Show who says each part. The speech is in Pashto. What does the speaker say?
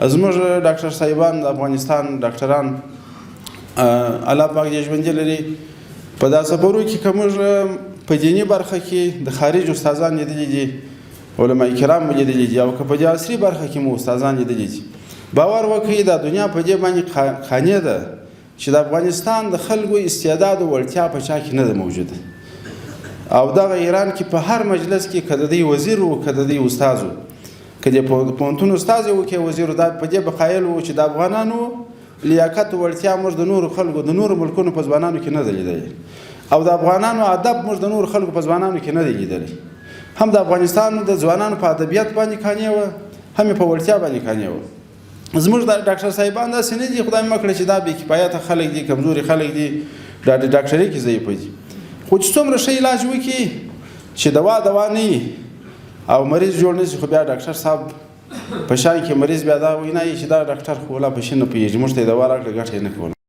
Speaker 1: زموږ ډاکټر صاحبان، د افغانستان ډاکټران، الله پاک دې ژوندي لري. په دا سفرو کې که موږ په دیني برخه کې د خارج استادان لیدلي دي، علما کرام مو لیدلي دي، او که په دې عصري برخه کې مو استادان لیدلي دي، باور وکړئ دا دنیا په دې باندې قانع ده چې د افغانستان د خلکو استعداد او وړتیا په چا کې نه ده موجوده. او دغه ایران کې په هر مجلس کې که د دوی وزیر و، که د دوی استاد و، که د پوهنتون استاد و، که وزیر و، دا په دې به قایل و چې د افغانانو لیاقت او وړتیا موږ د نورو خلکو، د نورو ملکونو په ځوانانو کې نه ده لیدلې، او د افغانانو ادب موږ د نورو خلکو په ځوانانو کې نه دی لیدلی. هم د افغانستان د ځوانانو په ادبیت باندې قانع وه، هم یې په وړتیا باندې قانع وه. زموږ د ډاکټر صاحبان داسې نه دي، خدای مه کړه چې دا بې کفایته خلک دي، کمزوري خلک دي، دا د ډاکټرۍ کې ضعیف دي، خو چې څومره ښه علاج وکړي چې دوا دوا نه وي او مریض جوړ نه شي، خو بیا ډاکټر صاحب په شان کې مریض بیا دا وینا یي چې دا ډاکټر خو ولا په شي نه پوهېږي، موږ ته یې دوا راکړه، ګټه یې نه کوله.